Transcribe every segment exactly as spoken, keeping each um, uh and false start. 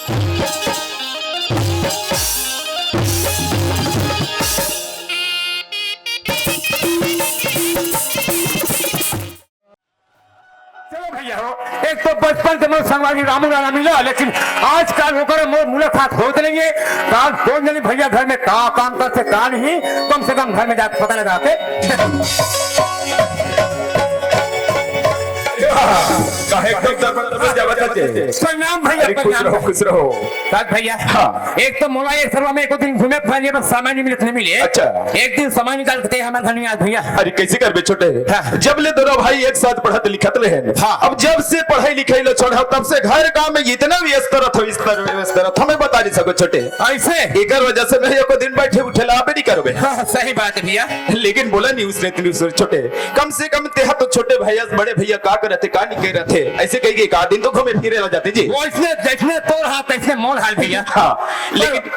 चलो भैया हो, एक तो बचपन से मोर संगवारी रामू लाला मिला, लेकिन आजकल ओकर मोर मुलाकात होत नहीं है। काल कौन जानी भैया घर में का काम करथे, का नहीं, कम से कम घर में जाके पता लगा के। काहे एकदम दरबार दरबार जावत हचे? प्रणाम भैया, अरे खुश प्रणाम। रहो, खुश रहो। साथ भैया, हाँ। एक तो मोला एक सरवा में एको दिन घूमे फिरे बर समय नहीं मिलत, नहीं मिले। अच्छा। एक दिन समय निकाल के ते हमर घर नहीं आत भैया। अरे कैसे करबे छोटे? हाँ। जब ले दोनों भाई एक साथ पढ़त लिखत रहे हैं। हाँ। अब जब से पढ़ाई लिखाई लो छोड़, तब से घर काम में इतना व्यस्त रहत हो, इस तरह व्यस्त रहत हो, मैं बता नहीं सको छोटे। ऐसे? एकर वजह से मैं एको दिन बैठे उठे ला आबे नहीं करबे। हाँ, सही बात है भैया। लेकिन बोला नहीं उसने इतनी उसने छोटे, कम से कम तेहा तो छोटे भैया, बड़े भैया का करत हे, का नहीं करत हे, ऐसे कही के एक आध दिन तो घूमे फिरे ला जाते जी। वो इसने जैसने तोर हाल तैसने मोर हाल भैया। हाँ, लेकिन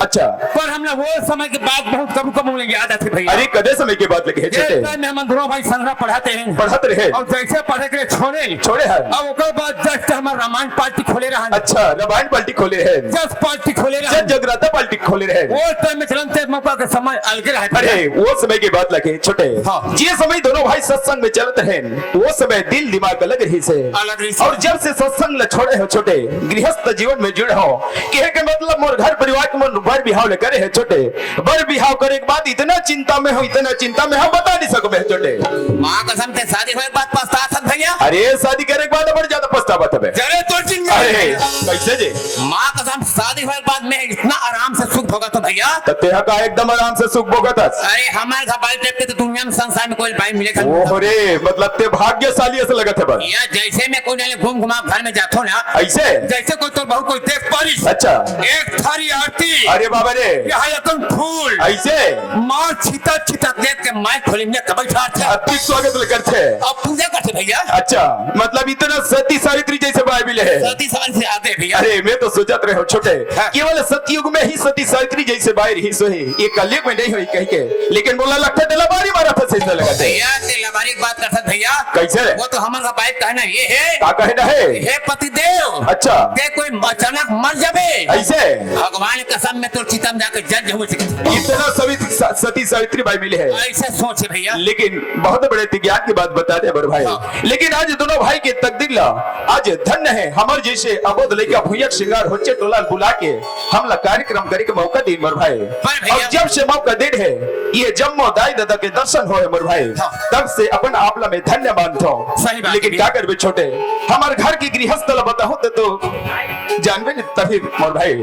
अच्छा। पर हमला वो समय के बात बहुत कबू कबू ले याद आथे भैया। अरे कदे समय के बात लगे हे ये छोटे? टाइम में हम दोनों भाई संगरा पढ़ाते हैं। पढ़त रहे। और जैसे पढ़े के लिए छोड़े। छोड़े हैं। अब ओकर बाद जस्ट हमार रामायण पार्टी खोले रहन। अच्छा, रामायण पार्टी खोले हैं। जस पार्टी खोले रहन। जस जगराता पार्टी खोले रहे। वो टाइम में चलन ते मौका के समय अलगे रहे। अरे वो समय के बात लगे छोटे। हाँ। जे समय दोनों भाई सत्संग में चलत रहे, वो समय दिल दिमाग अलग रही से। अलग रही से। और जब से सत्संग ल छोड़े हो छोटे, गृहस्थ जीवन में जुड़े हो, कहे के मतलब मोर घर परिवार के मोर बर बिहाव ले करे है छोटे। बर बिहाव करे के बाद इतना चिंता में हो, इतना चिंता में हो, बता नहीं सको मैं छोटे। माँ कसम ते शादी होए के बाद पछताथस भैया। अरे शादी करे के बाद बड़ ज्यादा पछतावत हबे। जरे तोर चिंता अरे नहीं। कैसे जे? माँ कसम शादी होए के बाद मैं इतना आराम से सुख भोगत हूँ भैया। तो तेहा का एकदम आराम से सुख भोगत हस? अरे हमारे घर बाई टाइप के तो दुनिया में संसार में कोई बाई मिले ओहो रे, मतलब ते भाग्यशाली ऐसे लगत है बस। या जैसे मैं कोई नाले घूम घुमा घर में जाथो ना। ऐसे? जैसे कोई तोर बहू कोई देख परिस। अच्छा। एक थारी आरती। अरे बाबा रे। यहाँ एकदम फूल। ऐसे? माँ छिता छिता देख के माई खोली में कबई ठार थे। अति स्वागत ले करथे। अब पूजा करथे भैया। अच्छा, मतलब इतना सती सावित्री जैसे बाई मिले है। सती सावित्री से आगे भैया। अरे मैं तो सोचत रहे हो छोटे, हाँ। केवल सतयुग में ही सती सावित्री जैसे बाई रही सो है, ये कलयुग में नहीं हुई कही के। लेकिन बोला लगता है लबारी मारा था सही लगा थे। भैया ते लबारी की बात करथस भैया। कैसे? वो तो हमर का बाई कहना ये है। का कहना है? हे पति देव। अच्छा। ते कोई अचानक मर जाबे। ऐसे? भगवान कसम मैं तोर चिता में जाके जल जहूँ। इतना सवित-, स-, सती सावित्री बाई मिले है। ऐसे सोच भैया। लेकिन बहुत बड़े ते ज्ञान की बात बता दे बड़ भाई। हाँ। लेकिन आज दोनों भाई के तकदीर ला, आज धन्य है हमर जैसे अबोध लइका भुइया के श्रृंगार होचे टोला बुला के हमला कार्यक्रम करे के मौका दीन बड़ भाई। पर भैया और जब से मौका दीन है, ये जम्मो दाई दादा के दर्शन होए मोर भाई, हाँ। तब से अपन आप ला मैं धन्य मानथो। सही बात लेकिन है। क्या करबे छोटे, हमर घर की गृहस्थ ला बताहूँ तो, तो जानबे नहीं तभी मोर भाई।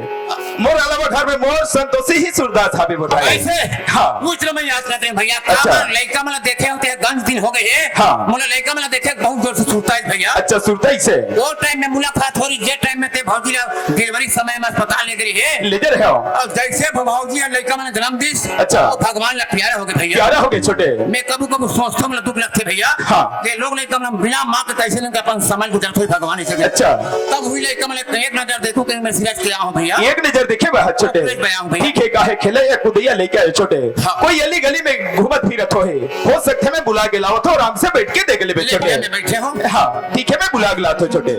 मोर अलावा घर में मोर संतोषी ही सूरदास हाबे मोर भाई। ऐसे? हाँ। कुछ मैं याद करते हैं भैया, अच्छा। काबर लइका मन ला देखे होते हैं, गंज दिन हो गए हैं। हाँ। मोला लइका मन ला देखे बहुत जोर से सुरता है भैया। अच्छा, सुरता ही से। वो टाइम में मुलाकात हो रही, जे टाइम में ते भौजी ला डिलीवरी समय में अस्पताल ले गई है। ले जा रहे हो? और जैसे भौजी और लइका मन जन्म दिस, अच्छा। वो भगवान ला प्यारा हो गए भैया। प्यारा हो गए छोटे। मैं कबू कबू सोचता हूँ, मोला दुख लगते भैया। हाँ। ये लोग लइका मन बिना माँ के कैसे लेके अपन समय गुजारते हुए भगवान इसे अच्छा। तब हुई लइका मन एक नजर देखो कहीं मैं सीरियस क्या हूँ भैया। एक नजर देखे बा छोटे। सीरियस भैया हूँ भैया। ठीक है, काहे खेले या कुदैया लइका है छोटे। हाँ। कोई अली गली में घूमत फिरत हो है, हो सकते मैं बुला के लावत हो, आराम से बैठ के देख ले ले छोटे। भैया, मैं बैठे हूँ। हाँ, ठीक है, मैं बुला के लात हो छोटे।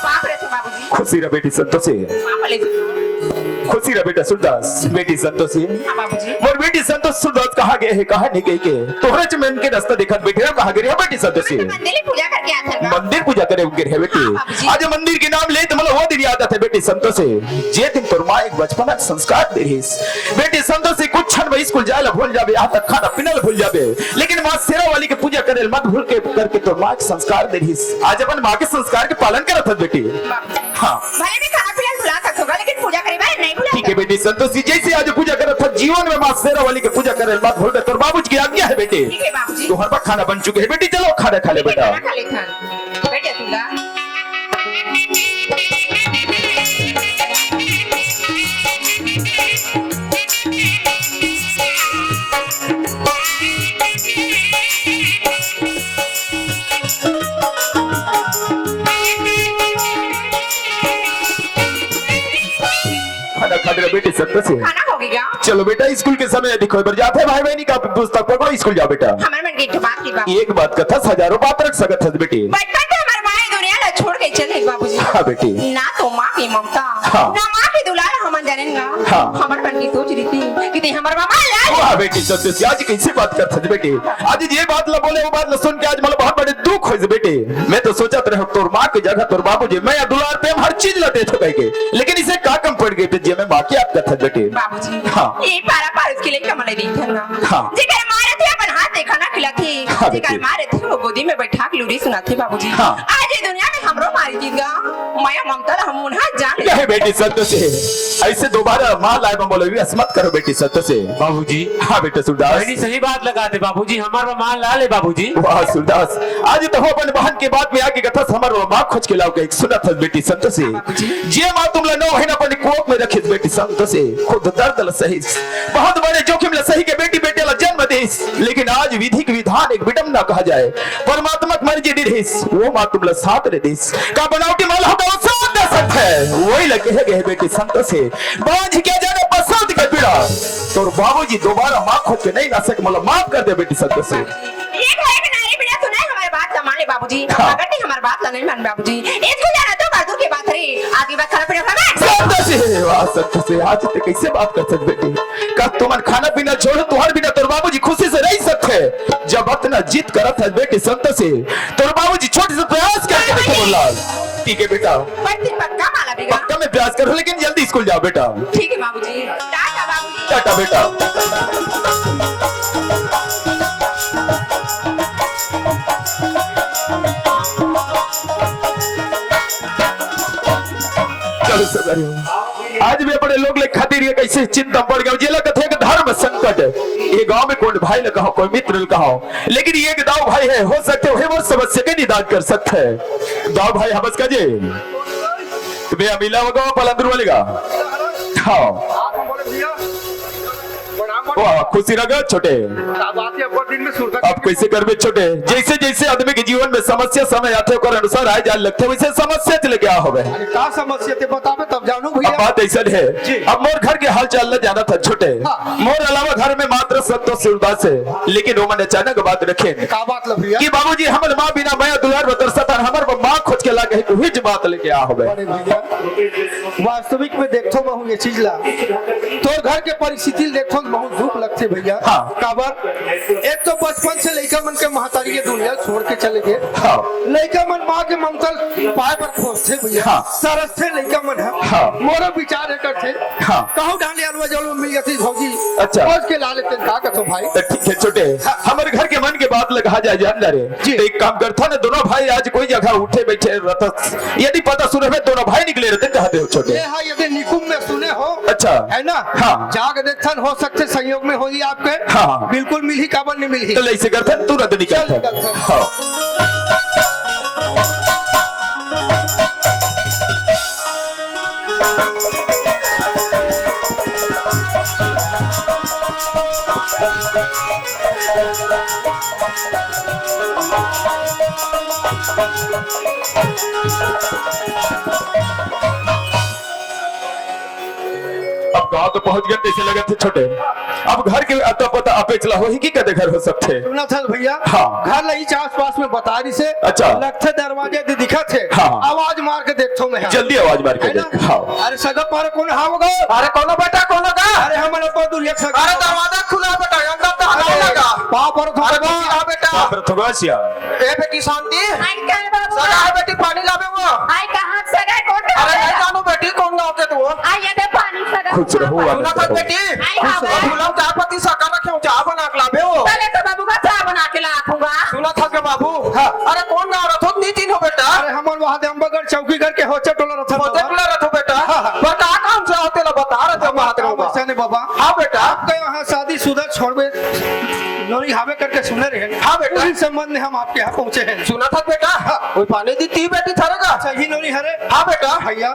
बाप रे तो बाबूजी। खुशी रह बेटी संतोषी। हाँ, बोले जी। खुशी रह बेटा सूरदास, बेटी संतोषी। हाँ, बाबूजी। मोर बेटी संतोष सूरदास कहाँ गए है, कहाँ नहीं गए के? तोहरे च मन के रास्ता देखत बैठे हो, कहाँ गए हो बेटी संतोषी? मंदिर पूजा करके आथन बा। मंदिर पूजा करे उनके रहे बेटी। हाँ, बाबूजी। आज मंदिर के नाम ले तो मतलब वो दिन याद आते बेटी संतोषी। जे दिन तोर माँ एक बचपना के संस्कार दे रहीस। बेटी संतोषी कुछ क्षण में स्कूल जाए ला भूल जाबे, यहाँ तक खाना पीना ला भूल जाबे। लेकिन माँ शेरा वाली के पूजा करे मत भूल के करके तोर माँ के संस्कार दे रहीस। आज अपन माँ के संस्कार के पालन करत हस बेटी। बाबूजी। हाँ। भले मैं खाना पीना भुला सकत होगा, लेकिन पूजा करे बर नहीं भुला ठीक है सकत। बेटी संतोषी, जैसे आज पूजा करत हस, जीवन में माँ शेरा वाली के पूजा करे मत भूल बे, तोर बाबूजी की आज्ञा है बेटी। ठीक है बाबूजी। तोहर पर खाना बन चुके है बेटी, चलो खाना खा ले ठीक है, बेटा। खाना खा लेथन। बैठ जा तू ला। खाना खा ले बेटी, सख्त से। खाना हो गया। चलो बेटा, स्कूल के समय अधिक होय बर जात हे, भाई बहिनी का पुस्तक पकड़ो, स्कूल जाओ बेटा। हमर मन के एक ठो बात की बात। एक बात कथस, हजारों बात रख सकत हस बेटी। बचपन से हमर माँ ये दुनिया ला छोड़ के चल गई बाबूजी। हाँ बेटी। ना तो माँ की ममता, हाँ। ना माँ की दुलार हमन जानेन गा। हाँ। हमर मन की सोच रहिथे कि ते हमर मामा ला। वाह बेटी, सत्य से आज कैसे बात करत हस बेटी। आज ये बात ला बोले, वो बात ला सुन के आज मोला बहुत बड़े दुख होइस बेटी। मैं तो सोचत रहे तोर माँ की जगह तोर बाबूजी, मैं दुलार प्रेम हर चीज ला देथों कहिके, लेकिन इसे का कम पड़ गई थी जे मैं माँ की याद करत हस बेटी। बाबूजी, हाँ। ये पारा पार उसके लिए कमले नहीं था ना। हाँ। जेकर माँ रहिथे अपन हाथ से खाना खिलाथे, हाँ, जेकर बेटी। माँ रहिथे वो गोदी में बैठा के लूरी सुनाथे बाबूजी। हाँ। आज ये दुनिया में हमरो माँ रहितिस गा, मया ममता ला हम उन्हा जान। नहीं बेटी, सत्य से ऐसे दोबारा माँ लाए में बोलो, ऐसे मत करो बेटी, सत्य से। बाबूजी। हाँ बेटा सूरदास। बहिनी सही बात लगाथे बाबूजी, हमर माँ ला ले बाबूजी। वाह सूरदास, आज तो अपन बहन के बात में आके कथस हमर माँ खोज के लाओ के सुनत हस बेटी, सत्य से। बाबूजी। जे माँ तुमला नौ महीना अपन कोख में रखिस बेटी, सत्य से खुद दर्द ला सहिस, बहुत बड़े जोखिम ला सही के बेटी बेटे ला जन्म दिस, लेकिन आज विधि के विधान एक विडम्बना कहा जाए, परमात्मा के मर्जी नी रहिस, वो माँ तुमला साथ नी दिस। का बनावटी माँ ला होगा वो साथ दे सकत हे, वही ला कहे गए बेटी संत से, बांझ के जाने पसंद के पीड़ा। तोर बाबूजी दोबारा माँ खोज के नहीं ला सके, मोला माफ कर दे बेटी संत से। एक है एक नारी बिना सुनाए हमारे बात ला मान ले बाबूजी। हाँ। अगर ते हमारे बात ला नहीं मान बाबूजी, इसको जाना तो मजदूर की बात रही, आगे बात खराब पड़ा हमें। संत से, वाह संत से, आज ते कैसे बात करत हस बेटी? का तुमन खाना पीना छोड़ो, तुहर बिना तोर बाबूजी खुशी से रह सकत हे? जब अतना जिद करत हस बेटी संत से, तोर बाबूजी छोटे से प्रयास करके देखो बोला। ठीक है बेटा। पर ते पक्का माला बेगा। पक्का मैं प्रयास करूँ, लेकिन जल्दी स्कूल जाओ बेटा। ठीक है बाबूजी। टाटा बाबूजी। टाटा बेटा। चलो सगरी हो। आज भी अपने लोग ले खातिर ये कैसे चिंता पड़ गया, जेला कथे के धर्म संकट। ये गांव में कोई भाई ला कहो, कोई मित्र ला कहो, लेकिन ये एक दाऊ भाई है, हो सकथे वही वो समस्या के निदान कर सकथे। दाऊ भाई हमस का जी, तुम्हें अमीला होगा, पलंदरू वाले का। हाँ। वाह, खुशी रह गा छोटे। का बात हे, अब दिन में सुरता अब कैसे करबे छोटे? जैसे जैसे आदमी के जीवन में समस्या समय आथे, ओकर अनुसार आए जाए लगथे, वैसे समस्या चले गया होवे। अरे, का समस्या ते बताबे तब जानू भैया। अब बात ऐसा है, जी। अब मोर घर के हाल चाल ला जानत हस छोटे। हाँ। मोर अलावा घर में मात्र संतोष सूरदास हे, लेकिन ओमन अचानक बात रखे का बात ला भैया? कि बाबूजी हमर माँ बिना मया दुलार में तरसत हन, हमर माँ खोज के लागे हे, उही ज बात लेके आ होवे। अरे भैया, वास्तविक में देखथों महूँ ये चीज ला, तोर घर के परिस्थिति ल देखथों त बहुत दुख लगथे भैया। हाँ। काबर? एक तो बचपन से लइका मन के महतारी ये दुनिया छोड़ के चले गे। हाँ। लइका मन माँ के ममता ल पाए बर खोजथे भैया। हाँ। तरसथे लइका मन ह। हाँ। मोरो विचार हे करथे। हाँ। कहूँ ढांढे अलवा जलवा मिल जाती भौजी। अच्छा। खोज के ला लेते, का कथो भाई? तो ठीक है छोटे, हाँ। हमर घर के मन के बात ला कहा जाए जान डारे। जी। तो एक काम करथन ना, दोनों भाई आज कोई जगह उठे बैठे रहत, यदि पता सुने में दोनों भाई निकले रहते, कहा दे छोटे। ये हाँ, यदि निकुम में सुने हो, अच्छा। है ना? हाँ। जाके देखथन, हो सकथे संयोग में होही आपके। हाँ, हाँ। बिल्कुल मिलही, काबर नहीं मिलही। तो ऐसे करथन, तुरंत निकलथन। चल निकलथन। हाँ। अब गाँव तो पहुँच गए, तइसे लगत हे छोटे। अब घर के अता पता अपेचला होही कि कते घर हो सकथे। सुनत हस भैया, हाँ। घर ल इच आसपास में बता रहिसे। अच्छा। लगथे दरवाजा दे दिखत हे। हाँ। आवाज मार के देखथों मैं। जल्दी आवाज मार के है ना? देख। हाँ। अरे सगा पारा कोन हाव गा? अरे कोनो बेटा, कोनो गा? अरे हमन अपन दुरिया के सगा। अरे दरवाजा खुला बेटा, अंदर तो हटाओ अरे लगा। पाँव परत हों अरे बा। खुशी रहा बेटा। पाँव परत हों गा सिया। ए बेटी शांति। आई का बाबू? सगा हे बेटी, पानी लाबे वो। आई कहाँ सगा हे, कोन अरे गाँव नहीं के? जानों बेटी, कोन गाँव के तू? आई ये दे पानी सगा। खुश रहो, सुना आनंद था रहो। बेटी? आई हाँ खुश रहो। बा। फूलन चाय पत्ती सगा रखे हो, चाय बना के लाबे वो। चले तो बाबू का चाय बना के लात हूँ बा। सुना था के बाबू? हाँ। अरे कोन गाँव रथो, नी चिन्हों बेटा? अरे हमन वहाँ दे अम्बागढ़ चौकी घर के होचे टोला रथो होचे बाबा। टोला रथो बेटा? हाँ, हाँ। पर का काम से होते ला बता रहे थे हमार बात काम रहो बा। ऐसा नहीं बाबा। हाँ बेटा। आपके यहाँ शादीशुदा छोड़बे हावे करके सुने रहे। हाँ बेटा। उही संबंध में हम आपके यहाँ पहुँचे हैं। सुना था बेटा। हाँ। कोई पानी दी ती बेटी थारे का? अच्छा, ही नोनी हरे। हाँ बेटा। भैया,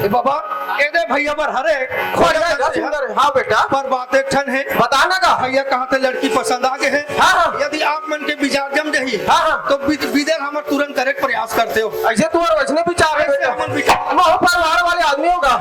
ए बाबा, ए दे भैया बर हरे। बढ़िया, सुंदर है। हाँ बेटा। पर बात एक ठन है। बता ना का? भैया कहा थे लड़की पसंद आ गए है। हाँ, हाँ। यदि आप मन के विचार जम जाही, हाँ, हाँ। तो बिद-, बिदल हमर तुरंत करे के प्रयास करते हो। ऐसे तोर वैसने विचार है ऐसे बेटा। हमन विचार महू परिवार वाले आदमी होगा।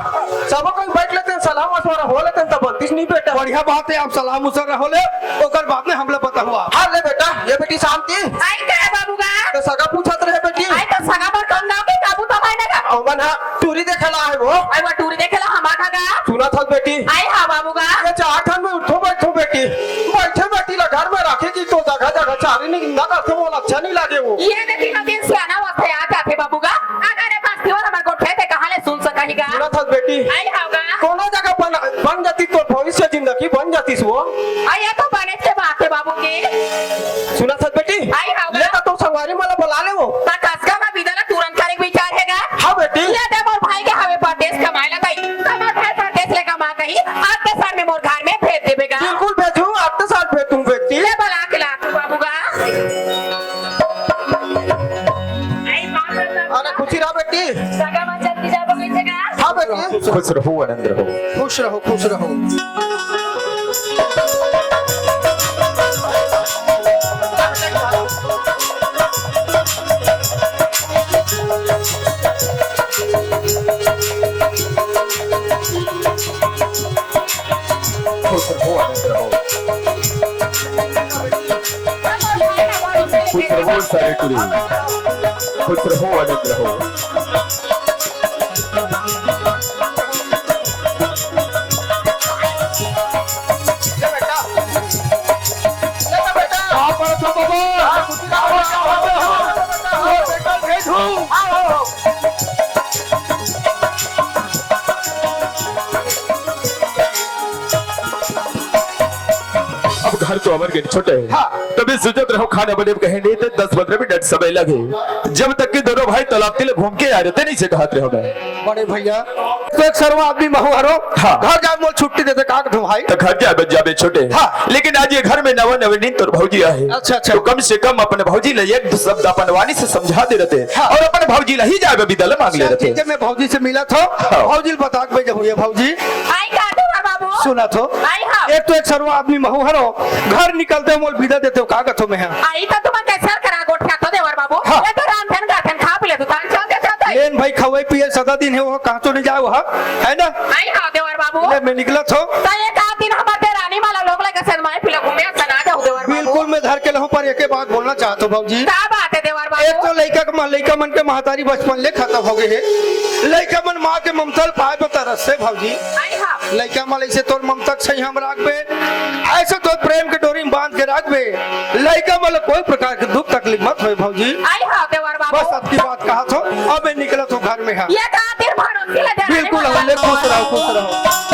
सब कोई बैठ लेते हैं, सलाह मशवरा हो लेते हैं, तब बनतीस नहीं बेटा। बढ़िया बात है, आप सलाह मशवरा हो ले, ओकर बाद में हमला बताहू आप। हाँ ले बेटा, ये बेटी शांति। आई का है बाबू का? तो सगा पूछत रहे बेटी। आई तो सगा बर कौन गाँव के काबू तो भाई ना का? ओ मन हा टूरी देखे ला है वो। आई वो टूरी देखे ला हमार का? सुना था बेटी। आई हाँ बाबू का। ये चार ठन में उठो बैठो बेटी। बैठे बेटी ला घर में रखे की तो जगह जगह चारी निंदा करते, वो अच्छा नहीं लागे वो। ये देखी ना दिन सियाना वस्ते आ जाते बाबू का। अगर ये बस्ती वाला हमार गोठे ते कहाँ ले सुन सका ही का? सुना था बेटी। आई हाँ का? कोनो जगह बन, बन जाती तो भविष्य जिंदगी बन जाती सो। आई ये तो बने के बात है बाबू के। सुना था बेटी। आई हाँ का? ले तो तू संगवारी मला बुला ले वो। ता कसका का विदा ला तुरंत करे के विचार है का? हाँ बेटी। ये दे मोर भाई के हवे परदेस कमाए ला गई। तो मोर भाई परदेस ले कमा गई। आते साल में मोर घर में भेज देबे का? बिल्कुल भेजू, आते साल भेज दूँ बेटी। ले बुला के ला तू बाबू का। आई बाप रे बाप। अरे खुशी रहा बेटी। सगा मन जल्दी जाबो कइसे का? हाँ बेटी। खुश रहो, आनंद रहो। खुश रहो, खुश रहो। खुश रहो, आनंद रहो। खुश रहो, सारे टुरी। खुश रहो, आनंद रहो। ले बेटा। ले बेटा। आप बड़ा था बाबा। हाँ, खुशी रहो, खुशी रहो। बेटा, भेज हूँ। आओ, आओ, आओ। अब घर तो अमर के छोटे है। हाँ। तभी सोचत रहो खाना बने कहे नहीं तो दस पंद्रह मिनट समय लगे। जब तक कि दोनों भाई तालाब तिले घूम के आ रहे थे, नहीं से कहत रहो मैं। बड़े भैया, तो एक सरवा आदमी महू हरो। हाँ। घर जाए मोल छुट्टी देते का कथो भाई? तो घर जाए बन जाबे छोटे। हाँ। लेकिन आज ये घर में नवा नवे नींद तोर भौजी आहे। अच्छा, अच्छा। तो कम से कम अपने भौजी ले एक दो शब्द अपन वाणी से समझा दे रहते। हाँ। और अपन भौजी ला ही जाए बे विदा ले मांग ले अच्छा, रहते। ठीक है, मैं भौजी से मिला था। हाँ। भौजी बता के भेजे हुए भौजी। आई का देवर बाबू? सुना थो। आई हाँ। एक तो एक सरवा आदमी महू हरो, घर निकलते मोल विदा देते हो, का कथो मैं हाँ? आई तो तुम कैसे करा गोठिया तो देवर बाबू? हाँ। ये तो रांधन गाठन खा पी ले तू तान चल देते हो ताई। लेन भाई खवाई पिए सदा दिन है वो, कहाँ तो नहीं जाए वो, है ना? आई हाँ देवर बाबू। ले मैं निकला थो। तो ये का दिन हमारे रानी माला लोग लगे सनमाई पिला घूमे सना जाओ देवर बाबू। बिल्कुल मैं धर के लहूँ, पर एक बात बोलना चाहता हूँ भौजी। का बात है देवर बाबू? एक तो लइका के म-, लइका मन के महतारी बचपन ले खत्म हो गए है। लइका मन माँ के ममता ल पाए बर तरस से भौजी। आई हाँ। लइका मन ऐसे तोर ममता के सही हम राखबे, ऐसे तोर प्रेम के डोरी में बांध के राखबे। लइका मन ल कोई प्रकार के दुख तकलीफ मत होए भौजी। आई हाँ देवर बाबू। बस अतकी बात कहा थो, अब मैं निकलत हूँ घर में हाँ। ये का दिन भरोसे ले देना बिल्कुल नहीं हाँ, ले खुश रहो, खुश रहो।